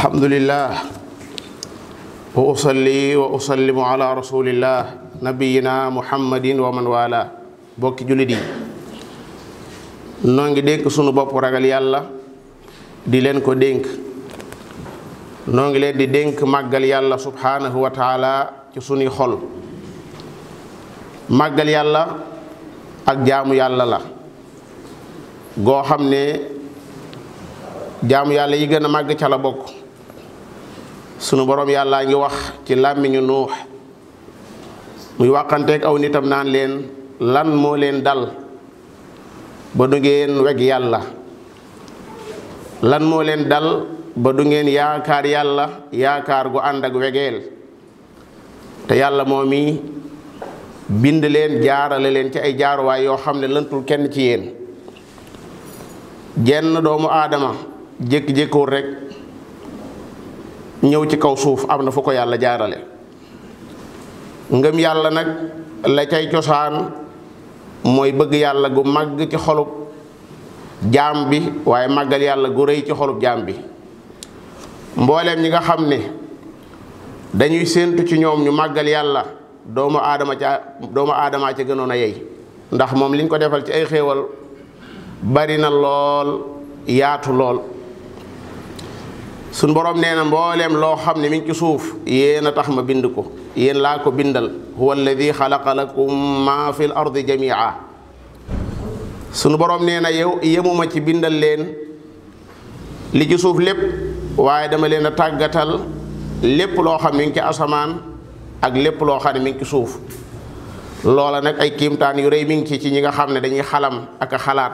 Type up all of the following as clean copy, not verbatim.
alhamdulillah wa usalli wa usallimu ala rasulillah nabiyina muhammadin wa man wala bokki jullit yi noo ngi dénk sunu bopp ragal yàlla di leen ko dénk noo ngi leen di dénk màggal yàlla subhanahu wa taala ci sunuy xol màggal yàlla ak jaamu yàlla la goo xam ne jaamu yàlla yi gën a màgg ca la bokk sunu borom yàllaa ngi wax ci làmmiñu nuux muy wàqanteeg aw nitam naan leen lan moo leen dal ba du ngeen weg yàlla lan moo leen dal ba du ngeen yaakaar yàlla yaakaar gu ànd ak wegeel te yàlla moom mi bind leen jaarale leen ci ay jaaruwaay yoo xam ne lëntul kenn ci yéen jenn doomu aadama jékki-jékkiwul rek ñëw ci kaw suuf am na fu ko yàlla jaarale ngëm yàlla nag la cay cosaan mooy bëgg yàlla gu màgg ci xolub jaam bi waaye màggal yàlla gu rëy ci xolub jaam bi mbooleem ñi nga xam ne dañuy séentu ci ñoom ñu màggal yàlla doomu aadama ca gënoon a yey ndax moom liñ ko defal ci ay xéewal bari na lool yaatu lool suñ boroom nee na mbooleem loo xam ne mi ngi ci suuf yéen a tax ma bind ko yéen laa ko bindal huwa alladi xalaqa lakum ma fi l ardi jamia suñu boroom nee na yow yemuma ci bindal leen li ci suuf lépp waaye dama leen a tàggatal lépp loo xam ne mi ngi ci asamaan ak lépp loo xam ne mi ngi ci suuf loola nag ay kiimtaan yu rëy mi ngi ci ñi nga xam ne dañuy xalam ak a xalaat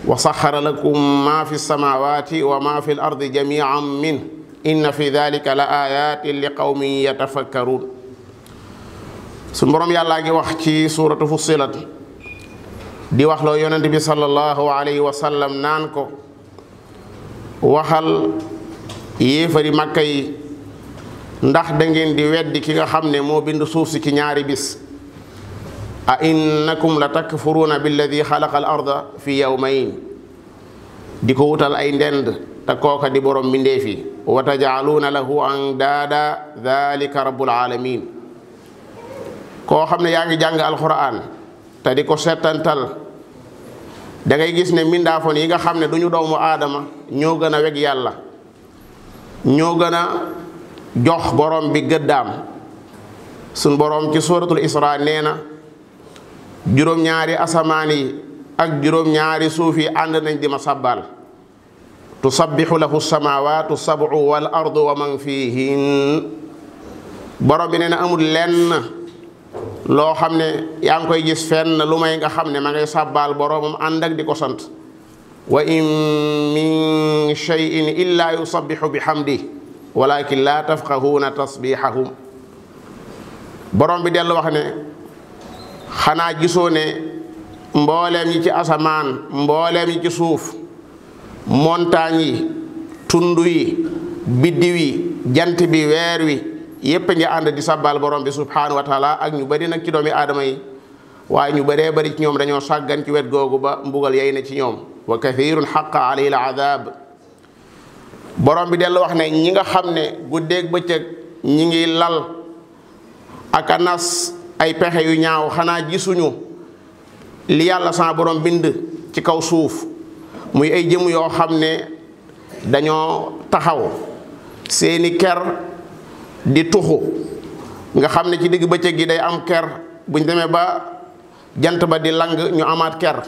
wa saxara lakum ma fi samawati wa ma fi l ardi jamian min inna fi dalika la ayatin li qawmin yatafakkaruun suñu boroom yàllaa ngi wax ci suuratu fussilat di wax loo yonent bi sallallahu alayhi wa sallam naan ko waxal yéefari màkka yi ndax da ngeen di weddi ki nga xam ne moo bind suuf si ci ñaari bis a innakum la takfuruuna billadi xalaqa al arda fi yawmayn di ko wutal ay ndend te kooka di borom mbindeef yi wa tajaaluuna lahu andaada dalika rabbul alamin koo xam ne yaa ngi jàng alquran te di ko settantal da ngay gis ne mbindaafoon yi nga xam ne du ñu doomu aadama ñoo gën a weg yàlla ñoo gën a jox borom bi gëddaam suñ borom ci suratul isra nee na juróom-ñaari asamaan yi ak juróom-ñaari suuf yi ànd nañ di ma sabbal tusabbihu lahu samawatu sab'u wal ardu wa man fihin borom bi nee na amul lenn loo xam ne yaa ngi koy gis fenn lu may nga xam ne ma ngay sàbbaal boromam ànd ak di ko sant wa in min shay'in illa yusabbihu bihamdi walakin la tafqahuna tasbihahum borom bi dellu wax ne xanaa gisoo ne mbooleem yi ci asamaan mbooleem yi ci suuf montagne yi tund yi biddiw yi jant bi weer wi yépp ngi ànd di sabbal borom bi subhanahu wa taala ak ñu bari nag ci doomi aadama yi waaye ñu baree bari ci ñoom dañoo sàggan ci wet googu ba mbugal yey na ci ñoom wa kathirun xaqa alayhi al adab borom bi dellu wax ne ñi nga xam ne guddeeg bëccëg ñi ngi lal ak a nas ay pexe yu ñaaw xanaa gisuñu li yàlla sa borom bind ci kaw suuf muy ay jëm yoo xam ne dañoo taxaw seeni ker di tuxu nga xam ne ci digg bëccëg gi day am ker buñ demee ba jant ba di lang ñu amaat ker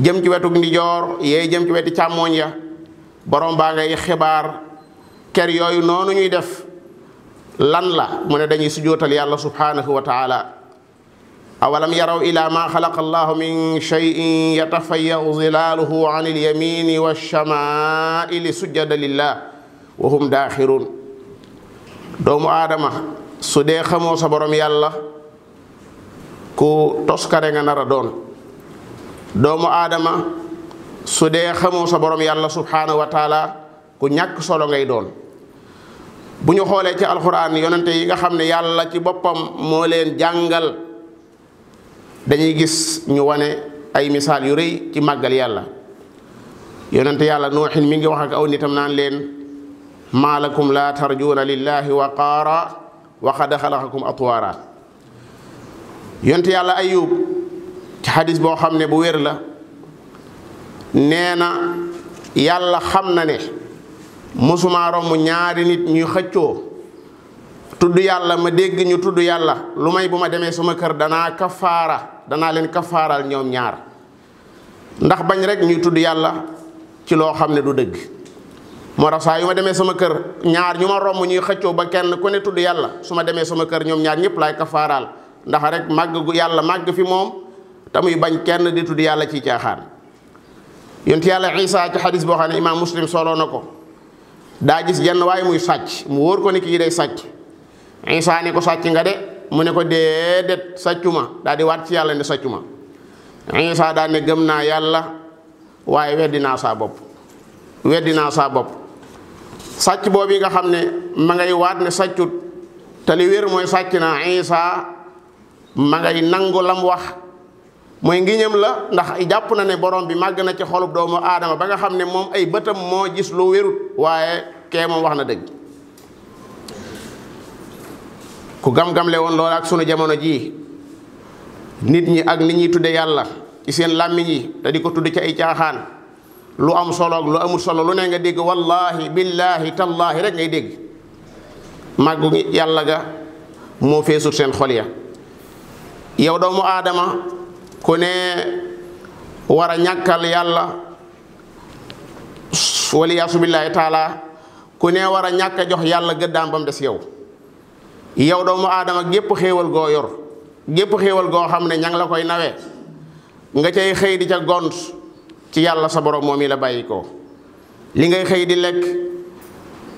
jëm ci wetu ndijoor yee jëm ci wetu càmmooñ ya borom baa ngay xibaar ker yooyu noonu ñuy def lan la mu ne dañuy sujootal yàlla subhanahu wa taala awalam yaraw ila ma xalaqa allahu min shay'in yatafayya'u zilaaluhu an ilyamini walshamaa'ili sujjada lillah wa hum daaxirun doomu aadama su dee xamoo sa borom yàlla ku toskare nga nar a doon doomu aadama su dee xamoo sa borom yàlla subhanahu wa taala ku ñàkk solo ngay doon bu ñu xoolee ci alxuraan yonente yi nga xam ne yàlla ci boppam moo leen jàngal dañuy gis ñu wane ay misaal yu rëy ci màggal yàlla yonente yàlla nuuxin mi ngi wax ak aw nitam naan leen maa lakum laa tarjuuna lillahi waqaara wa qad xalaqakum atwaara. yonent yàlla ayub ci xadis boo xam ne bu wér la nee na yàlla xam na ne musuma romb ñaari nit ñuy xëccoo tudd yàlla ma dégg ñu tudd yàlla lu may bu ma demee sama kër danaa leen kafaaral ñoom ñaar ndax bañ rek ñuy tudd yàlla ci loo xam ne du dëgg. moo tax saa yu ma demee sama kër ñaar ñu ma romb ñuy xëccoo ba kenn ku ne tudd yàlla su ma demee sama kër ñoom ñaar ñëpp laay kafaaraal ndax rek màgg gu yàlla màgg fi moom te muy bañ kenn di tudd yàlla ci caaxaan. yonent yàlla Isa ci xadis boo xam ne imaam Muslim soloo na ko daa gis jenn waaye muy sàcc mu wóor ko ne kii day sàcc. Isa ne ko sàcc nga de mu ne ko déedéet sàccu ma daal di waat ci yàlla ne sàccu ma. Isa daal ne gëm naa yàlla waaye weddi naa saa bopp sàcc boobu yi nga xam ne ma ngay waat ne sàccut te li wér mooy sàcc na Isa ma ngay nangu lam wax mooy ngiñam la ndax jàpp na ne borom bi màgg na ci xolub doomu aadama ba nga xam ne moom ay bëtam moo gis lu wérut waaye kee moom wax na dëgg. ku gam-gamle woon loolu ak sunu jamono jii nit ñi ak nit ñuy tudde yàlla ci seen làmmiñ yi te di ko tudd ci ay caaxaan lu am solo ak lu amul solo lu ne nga dégg wallahi billahi tallahi rek ngay dégg màggu yàlla ga moo feesut seen xol ya. yow doomu aadama ku ne war a ñàkkal yàlla waliyaasu billahi taala ku ne war a ñàkk a jox yàlla gëddaam ba mu des yow doomu aadama gépp xéewal goo yor gépp xéewal goo xam ne ña ngi la koy nawee nga cay xëy di ca gont ci yàlla sa borom moom yi la bàyyi ko. li ngay xëy di lekk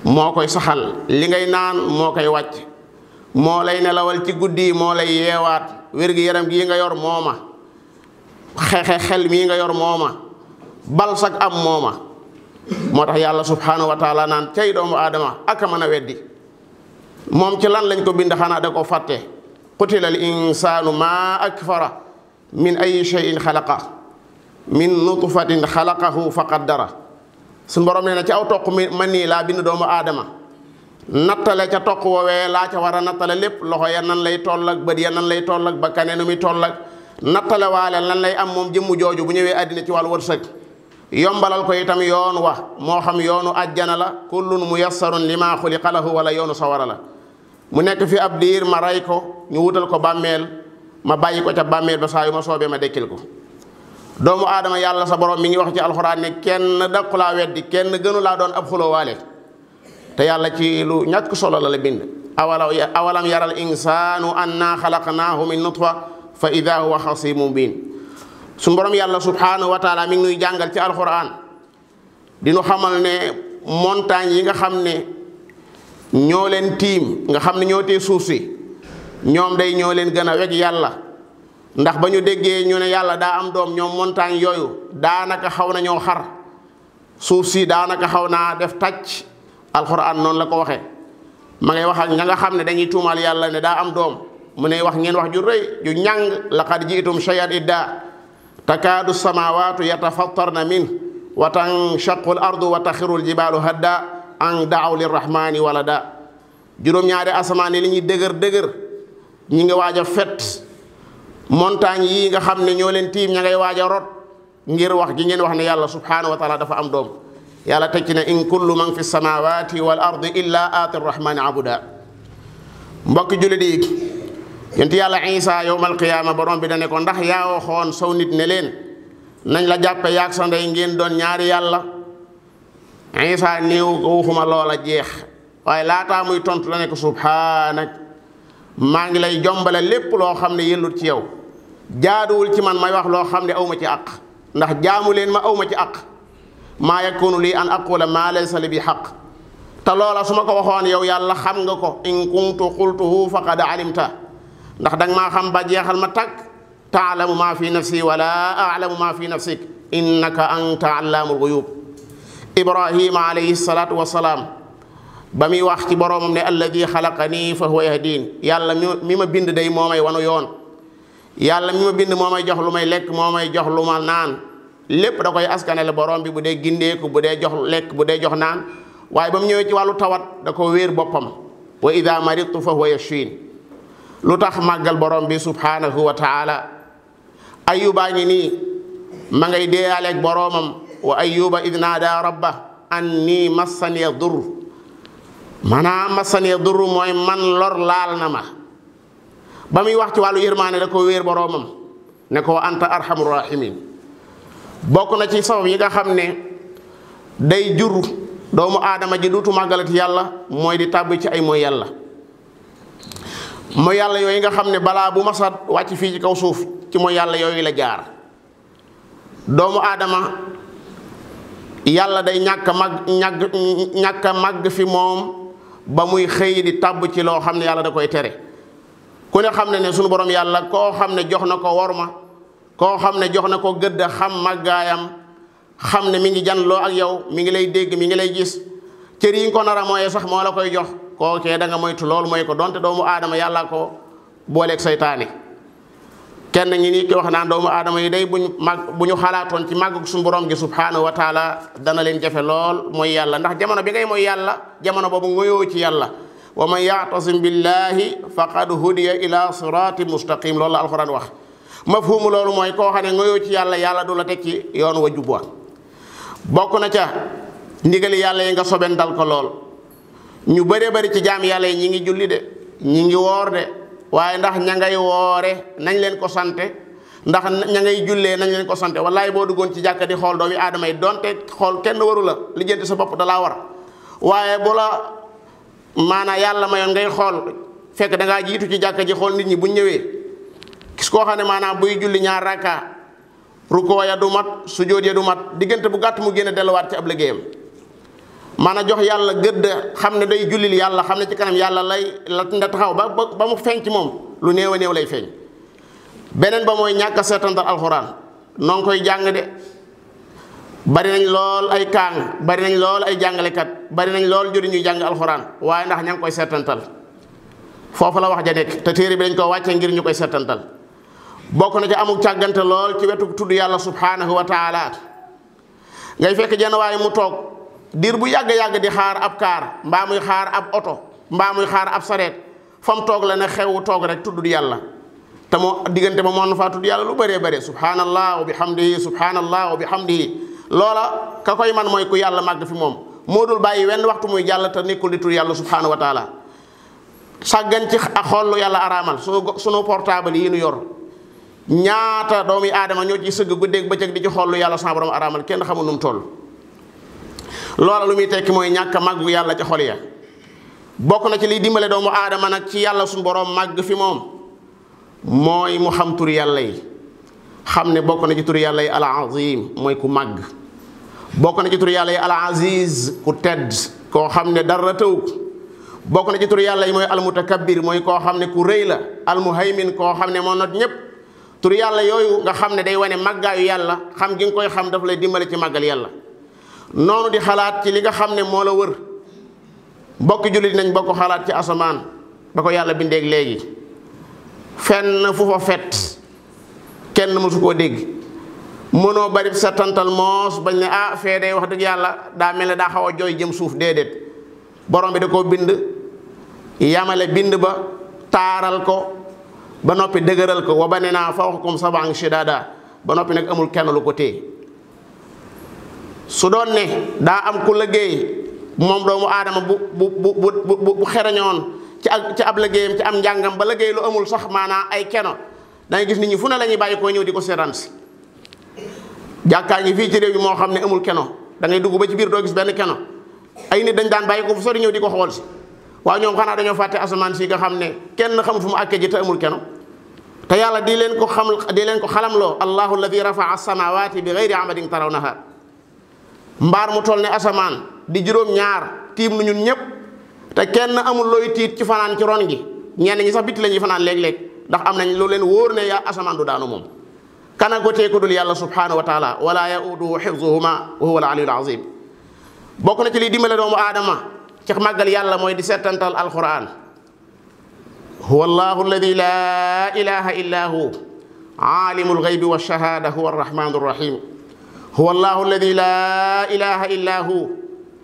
moo koy saxal li ngay naan moo koy wàcc moo lay nelawal ci guddi yi moo lay yeewaat wér-gi-yaram gii nga yor mooma xel mii nga yor mooma bal sak am mooma. moo tax yàlla subhanahu wa taala naan cay doomu aadama aka mën a weddi moom ci lan lañ ko bind xanaa da ko fàtte. qutila al insaanu maa akfara min ay shay'in xalaqa min nutfatin xalaqahu fa qaddara. suñu borom nee na ci aw toq man nii laa bind doomu aadama nattale ca toq woowee laa ca war a nattale lépp loxo ya nan lay toll ak bët ya nan lay toll ak bakkane nu muy toll ak nattale waale lan lay am moom jëmm jooju bu ñëwee àddina ci wàllu wërsëg. yombalal ko itam yoon wa moo xam yoonu àjjana la kullun muyassarun lima xuliqa lahu wala yoonu sawara la. mu nekk fi ab diir ma rey ko ñu wutal ko bàmmeel ma bàyyi ko ca bàmmeel ba saa yu ma soobee ma dekkil ko. doomu aadama yàlla sa borom mi ngi wax ci alxuraan ne kenn daqu laa weddi kenn gënu laa doon ab xulóowaale te yàlla ci lu ñàkk solo la bind. awalam yaral insaanu annaa xalaqnaahu min nutfa fa ida huwa xasimun mubin. suñu borom yàlla subhanahu wa taala mi ngi nuy jàngal ci alxuraan di nu xamal ne montagne yi nga xam ne ñoo leen tiim nga xam ne ñoo tee suuf si ñoom day ñoo leen gën a weg yàlla ndax ba ñu déggee ñu ne yàlla daa am doom ñoom montagne yooyu daanaka xaw na ñoo xar suuf si daanaka xaw naa def tàcc. alxuraan noonu la ko waxee ma ngay wax ak ña nga xam ne dañuy tuumaal yàlla ne daa am doom mu ne wax ngeen wax ju rëy ju ñàng laqad jiitum shay'an iddaa takaadu samaawaatu yatafattarna min wa tanshaqu al ardu wa taxiru al jibaalu hadda an daaw lirrahmani walada. juróom-ñaari asamaan yi li ñuy dëgër ñi nga waaj a fet montagne yi nga xam ne ñoo leen tiim ña ngay waaj a rot ngir wax gi ngeen wax ne yàlla subhanahu wa taala dafa am doom. yàlla teg ci ne in kullu man fi samawati wal ardi illa aati rrahmani abuda. mbokki jullit yi yonent yàlla Isa yowmal qiyaama borom bi da ne ko ndax yaa waxoon saw nit ne leen nañ la jàppe yaag sa ndey ngeen doon ñaari yàlla. Isa néew ko waxuma loola jeex waaye laataa muy tontu la ne ko subhaanak maa ngi lay jombale lépp loo xam ne yellut ci yow jaaduwul ci man may wax loo xam ne awma ci àq ndax jaamu leen ma awma ci àq. maa yakunu lii an aqula maa laysa li bi xaq te loola su ma ko waxoon yow yàlla xam nga ko in kuntu qultuhu faqad alimta ndax danga maa xam ba jeexal ma tàkk taalamu maa fi nafsi wala alamu maa fi nafsik innaka anta allaamul guyub. ibrahima alayhi salaatu wasalaam ba muy wax ci boroomam ne alladi xalaqani fa huwa yahdin yàlla mi ma bind day moo may wanu yoon yàlla mi ma bind moo may jox lu may lekk moo may jox lu ma naan lépp da koy askanale borom bi bu dee gindeeku bu dee jox lekk bu dee jox naan waaye ba mu ñëwee ci wàllu tawat da ko wéer boppam wa ida maridtu fa huwa yashfin lu tax màggal borom bi subhanahu wa taala ayubaa ngi nii ma ngay deeyaaleeg boroomam wa ayuba id naada rabba anni massaniya dur maanaam massaniya dur mooy man lor laal na ma ba muy wax ci wàllu yërmaane da ko wéer boroomam ne ko anta arhamur rahimin bokk na ci sabab yi nga xam ne day jur doomu aadama ji duutu màggalati yàlla mooy di tàbbi ci ay mooy yàlla mooy yàlla yooyu nga xam ne balaa bu masat wàcc fii ci kaw suuf ci mooy yàlla yooyu la jaar doomu aadama yàlla day ñàkk a màgg fi moom ba muy xëy di tàbb ci loo xam ne yàlla da koy tere ku ne xam ne sunu borom yàlla koo xam ne jox na ko worma koo xam ne jox na ko gëdd xam màggaayam xam ne mi ngi janloo ak yow mi ngi lay dégg mi ngi lay gis cër yi nga ko nar a mooyee sax moo la koy jox kookee da nga moytu loolu mooy ko donte doomu aadama yàlla ko booleeg saytaane kenn ñi ni ki wax naan doomu aadama yi day bu ñu xalaatoon ci màgg suñu borom gi subhanahu wa taala dana leen jafe lool mooy yàlla ndax jamono bi ngay mooy yàlla jamono boobu ngoyoo ci yàlla wa man ya'tasim billahi faqad hudiya ila sirati mustaqim loolu la alquran wax mafhumu loolu mooy koo xam ne ngoyoo ci yàlla yàlla du la teg ci yoon wa jub wa bokk na ca ndigali yàlla yi nga soben dal ko lool ñu bëree bëri ci jaam yàlla yi ñi ngi julli de ñi ngi woor de waaye ndax ña ngay woore nañ leen ko sante ndax ña ngay jullee nañ leen ko sante wallaay boo duggoon ci jàkka di xool doomi aadama yi donte xool kenn waru la lijjanti sa bopp dalaa war waaye bu la maanaam yàlla mayoon ngay xool fekk da ngaa jiitu ci jàkka ji xool nit ñi buñ ñëwee gis koo xam ne maanaam buy julli ñaar rakka rukkoo ya du mat sujjóot ya du mat diggante bu gàtt mu génn delluwaat ci ab liggéeyam maanaam jox yàlla gëdd xam ne day jullil yàlla xam ne ci kanam yàlla la taxaw ba mu feeñ ci moom lu néew a néew lay feeñ beneen ba mooy ñàkk a seetantal alxuraan noo ngi koy jàng de bari nañ lool ay kaang bari nañ lool ay jàngalekat bari nañ lool juri ñuy jàng alxuraan waaye ndax ña ngi koy seetantal foofu la wax ja nekk te téere bi dañ ko wàcce ngir ñu koy seetantal bokk na ci amuk càggante lool ci wetu tudd yàlla subhanahu wa taala ngay fekk jenn waaye mu toog diir bu yàgg-yàgg di xaar ab kaar mbaa muy xaar ab oto mbaa muy xaar ab sareet fa mu toog la ne xewu toog rek tudd yàlla te moo diggante ba moon na faa tudd yàlla lu bëree bëri subhanallah wa bihamdihi subhanallah wa bihamdihi loola ka koy man mooy ku yàlla màgg fi moom moo dul bàyyi wenn waxtu muy jàll te nekkul di tudd yàlla subhanahu wa taala sàggan ci ak xool lu yàlla araamal sunu portable yi nu yor ñaata doomi aadama ñoo ci sëgg guddeeg bëccëg di ci xool lu yàlla sa borom araamal kenn xamul nu mu toll loola lu muy tekki mooy ñàkk a màggu yàlla ci xol ya bokk na ci liy dimbale doomu aadama nag ci yàlla suñu borom màgg fi moom mooy mu xam tur yàlla yi xam ne bokk na ci tur yàlla yi al azim mooy ku màgg bokk na ci tur yàlla yi al aziz ku tedd koo xam ne dara tëw bokk na ci tur yàlla yi mooy al mutakabbir mooy koo xam ne ku rëy la al muhaymin koo xam ne moo not ñépp tur yàlla yooyu nga xam ne day wane màggaayu yàlla xam gi nga koy xam daf lay dimbale ci màggal yàlla noonu di xalaat ci li nga xam ne moo la wër mbokki jullit nañ bokk xalaat ci asamaan ba ko yàlla bindeeg léegi fenn fu fa fet kenn mësu koo dégg mënoo bari setantal moos bañ ne fee day wax dëgg yàlla daa mel ne daa xaw a jooy jëm suuf déedéet borom bi da koo bind yamale bind ba taaral ko ba noppi dëgëral ko wa banayna fawqakum sab'an shidaada ba noppi nag amul kenn lu ko téye su doon ne daa am ku liggéey moom doomu aadama bu xerañoon ci ab liggéeyam ci am njàngam ba liggéey lu amul sax maanaam ay keno dangay gis nit ñi fu ne la ñuy bàyyi koo ñëw di ko seetaan si jàkkaa ngi fii ci réew bi moo xam ne amul keno da ngay dugg ba ci biir doo gis benn keno ay nit dañ daan bàyyi ko fu sori ñëw di ko xool si waaw ñoom xanaa dañoo fàtte asamaan si nga xam ne kenn xamul fu mu àkkee ji te amul keno te yàlla di leen ko xalamloo allahu alladi rafaa as-samawati bi gayri amadin tarawnaha mbaar mu toll ne asamaan di juróom-ñaar tiim nu ñun ñëpp te kenn amul looy tiit ci fanaan ci ron gi ñenn ñi sax bitti la ñuy fanaan léeg-léeg ndax am nañ lu leen wóor ne yaa asamaan du daanu moom kana ko tee ko dul yàlla subhanahu wa taala wala yauduhu xifzuhuma wa huwa al aliyul azim bokk na ci liy dimbale doomu aadama ci màggal yàlla mooy di settantal alquran huwa allahu alladi la ilaha illa hu alimul ghaybi wa shahada huwa arrahmanu arrahim huwa allahu alladi la ilaha illa hu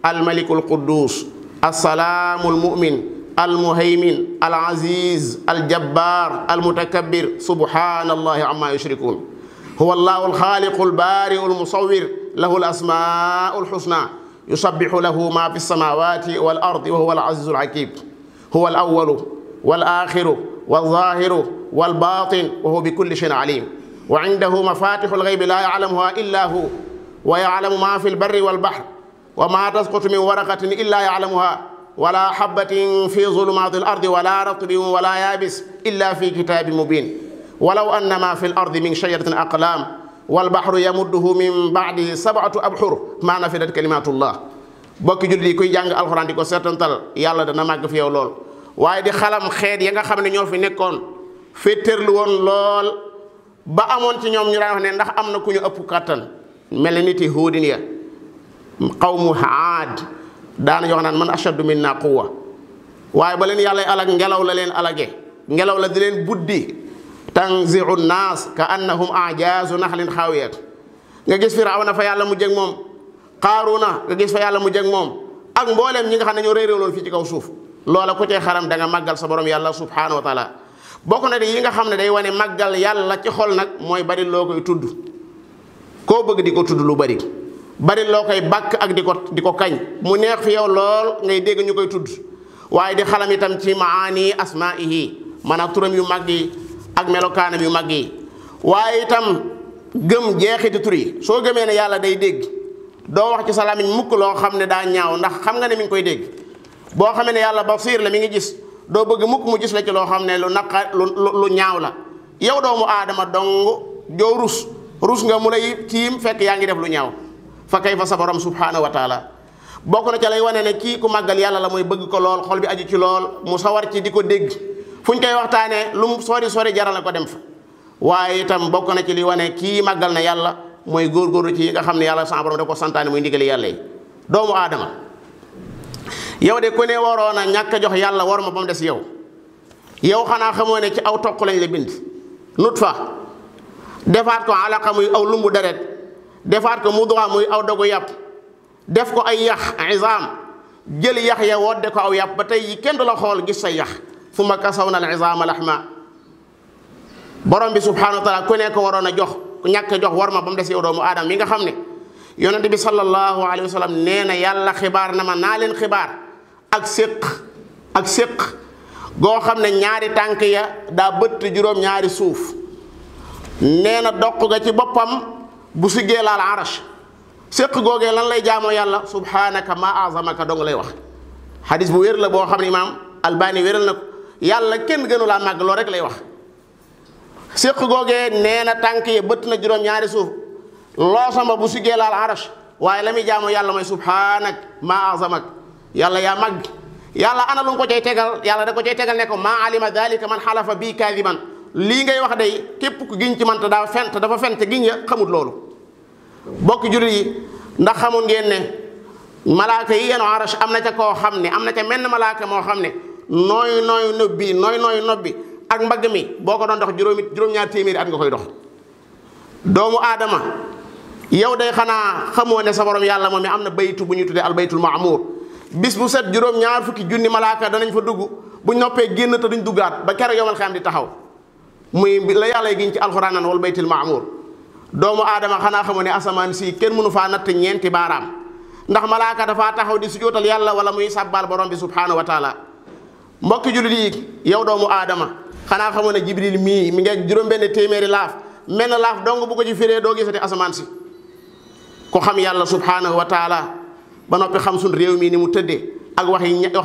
almaliku alquddus alsalaamu almumin almuhaymin alaziz aljabbar almutakabbir subhanallahi amma yushrikun huwa allahu alxaaliqu albaariu almusawwir lahu alasmaau alxusna yusabbihu lahu ma fi alsamawati wal ardi wa huwa alazizu alhakim huwa alawalu والآخر والظاهر والباطن وهو بكل شيء عليم وعنده مفاتح الغيب لا يعلمها إلا هو ويعلم ما في البر والبحر وما تسقط من ورقة إلا يعلمها ولا حبة في ظلمات الأرض ولا رطب ولا يابس إلا في كتاب مبين ولو أن ما في الأرض من شجرة أقلام والبحر يمده من بعده 7 أبحر ما نفدت كلمات الله bokki jullit yi kuy jàng alxuraan di ko seetantal yàlla dana màgg fi yow lool waaye di xalam xeet ya nga xam ne ñoo fi nekkoon féeteerlu woon lool ba amoon ci ñoom ñu daan wax ne ndax am na ku ñu ëpp kàttan mel ni nit yi Huudin ya qawmu Aad daana wax naan man ashaddu minna quwwa waaye ba leen yàlla alag ngelaw la leen alage ngelaw la di leen buddi tanzi'u naas ka annahum a'jaazu naxlin xaawiyat nga gis Firawna fa yàlla mu jeg moom Qaaruna nga gis fa yàlla mu jeg moom ak mbooleem ñi nga xam ne ñoo réeréew loon fii ci kaw suuf loola ku cee xaram da nga màggal sa borom yàlla subhanahu wa taala bokk na de yi nga xam ne day wane màggal yàlla ci xol nag mooy bari loo koy tudd koo bëgg di ko tudd lu bari bari loo koy bàkk ak di ko kañ mu neex fi yow lool ngay dégg ñu koy tudd waaye di xalam itam ci maani asmaihi maanaam turam yu mag yi ak melokaanam yu mag yi waaye itam gëm jeexiti tur yi soo gëmee ne yàlla day dégg doo wax ci sa làmmiñ mukk loo xam ne daa ñaaw ndax xam nga ne mi ngi koy dégg boo xamee ne yàlla basiir la mi ngi gis doo bëgg mukk mu gis la ci loo xam ne lu ñaaw la yow doomu aadama dong joo rus nga mu lay tiim fekk yaa ngi def lu ñaaw fa kay fa sa borom subhanahu wa taala bokk na ca lay wane ne kii ku màggal yàlla la mooy bëgg ko lool xol bi aju ci lool mu sawar ci di ko dégg fu ñu koy waxtaanee lu mu sori jaral na ko dem fa waaye itam bokk na ci li wane kii màggal na yàlla mooy góorgóorlu ci yi nga xam ne yàlla sa borom da ko santaane muy ndigali yàlla yi doomu aadama yow de ku ne waroon a ñàkk a jox yàlla war ma ba mu des yow xanaa xamoo ne ci aw toq lañ la bind nutfa defaat ko alaqa muy aw lumbu deret defaat ko mudra muy aw dogu yàpp def ko ay yax izam jël yax ya wodde ko aw yàpp ba tey yi kenn du la xool gis say yax summa kasawna al izama lahma borom bi subhanahu wa taala ku ne ko waroon a jox ku ñàkk a jox war ma ba mu des yow doomu aadama mi nga xam ne yonente bi sallallahu alayhi wa sallam nee na yàlla xibaar na ma naa leen xibaar ak séq goo xam ne ñaari tànk ya daa bëtt juróom-ñaari suuf nee na doq ga ci boppam bu siggee laal arash séq googee lan lay jaamoo yàlla subhanaka ma azamaka dong lay wax xadis bu wér la boo xam ne imaam albani wéral na ko yàlla kenn gënu laa màgg loo rek lay wax séq googee nee na tànk ya bëtt na juróom-ñaari suuf loosama bu siggee laal arash waaye la muy jaamoo yàlla mooy subhanak ma azamak yàlla yaa màgg yàlla ana lu ko cay tegal yàlla da ko cay tegal ne ko maa alima dalika man xalafa bii kaadiban lii ngay wax day képp ku giñ ci man te dafa fent giñ ya xamut loolu bokk jullit yi ndax xamul ngeen ne malaaka yi yenu arash am na ca koo xam ne am na ca menn malaaka moo xam ne nooy nobbi ak mbagg mi boo ko doon dox juróom-ñaar téeméeri at nga koy dox doomu aadama yow day xanaa xamoo ne sa borom yàlla moom mi am na baytu bu ñuy tuddee albaytul maamuur bis bu set juróom-ñaar fukki junni malaaka danañ fa dugg bu noppee génn te duñ duggaat ba keroog yomal xam di taxaw muy la yàlla giñ ci alxuraan naan wal baytul maamuur doomu aadama xanaa xamoo ne asamaan si kenn mënu faa natt ñeenti baaraam ndax malaaka dafaa taxaw di sujootal yàlla wala muy sàbbaal borom bi subhanahu wa taala mbokki jullit yi yow doomu aadama xanaa xamoo ne jibril mii mi ngi juróom-benn téeméeri laaf menn laaf dong bu ko ci firee doo gisati asamaan si ko xam yàlla subhanahu wa taala ba noppi xam suñ réew mii ni mu tëddee ak wax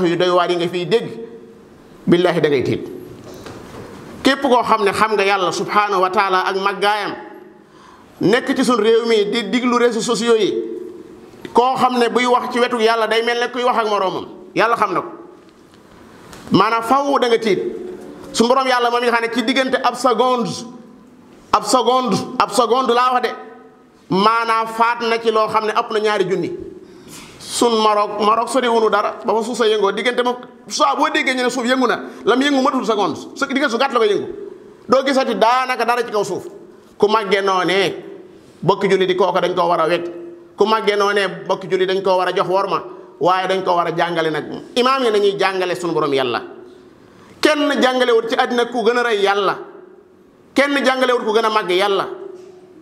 yu doy waar yi nga fiy dégg billaahi da ngay tiit képp koo xam ne xam nga yàlla subhanahu wa taala ak màggaayam nekk ci suñ réew mii di diglu réseaux sociaux yi koo xam ne buy wax ci wetu yàlla day mel ne kuy wax ak moroomam yàlla xam na ko maanaam faw da nga tiit su borom yàlla moom nga xam ne ci diggante ab seconde laa wax de maanaam faat na ci loo xam ne ëpp na ñaari junni sun Maroc sori wunu dara ba fa suuf sa yëngoo diggante moom soit boo déggee ñu ne suuf yëngu na lam yëngu matul seconde su diggante su gàtt la ko yëngu doo gisati daanaka dara ci kaw suuf ku màggee noonee bokki julli di kooka dañ koo war a wekk ku màggee noonee bokki julli dañ koo war a jox worma waaye dañ ko war a jàngale nag. imaam yi nañuy jàngale sunu borom yàlla. kenn jàngalewut ci àddina ku gën a rëy yàlla. kenn jàngalewut ku gën a màgg yàlla.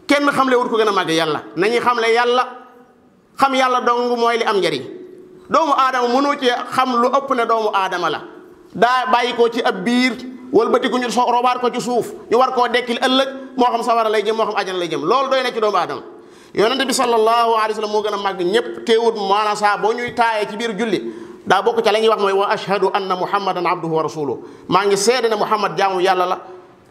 kenn xamlewut ku gën a màgg yàlla. nañuy xamle yàlla. xam yàlla dong mooy li am njariñ. doomu aadama mënoo ci xam lu ëpp ne doomu aadama la. daa bàyyi ko ci ab biir wëlbati ku ñu robaat ko ci suuf ñu war koo dekkil ëllëg moo xam sawara lay jëm moo xam ajana lay jëm loolu doy na ci doomu aadama. yonente bi sallallahu alayhi wa sallam moo gën a màgg ñëpp teewut maanaam saa boo ñuy taayee ci biir julli daa bokk ca la ñuy wax mooy wa ashhadu anna muhammadan abduhu wa rasuluhu maa ngi seede ne muhammad jaamu yàlla la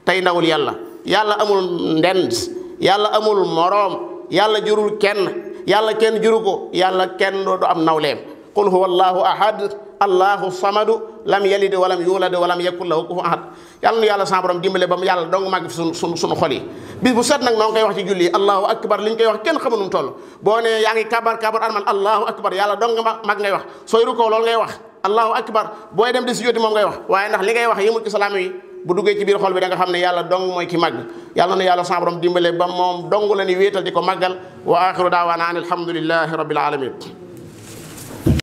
tey ndawul yàlla. yàlla amul ndend yàlla amul moroom yàlla jurul kenn yàlla kenn juru ko yàlla kenn du am nawleem. qul huwa allahu ahad allahu samadu lam yalid walam yulad walam yakun lahu kufuwan ahad. yàlla nu yàlla sa borom dimbale ba mu yàlla dong màgg fi sunu xol yi. bis bu set nag noo ngi koy wax ci julli allahu akbar li ñu koy wax kenn xamu nu mu toll. boo ne yaa ngi kabar armal allahu akbar yàlla dong mag ngay wax. sooy rukkoo loolu ngay wax allahu akbar booy dem di sujjóoti moom ngay wax. waaye ndax li ngay wax yëmul ci salaam yi bu duggee ci biir xol bi da nga xam ne yàlla dong mooy ki màgg. yàlla na yàlla sa borom dimbale ba moom dong la ni wéetal di ko màggal. wa axiru daawaana an alhamdulillahi rabbil alamin.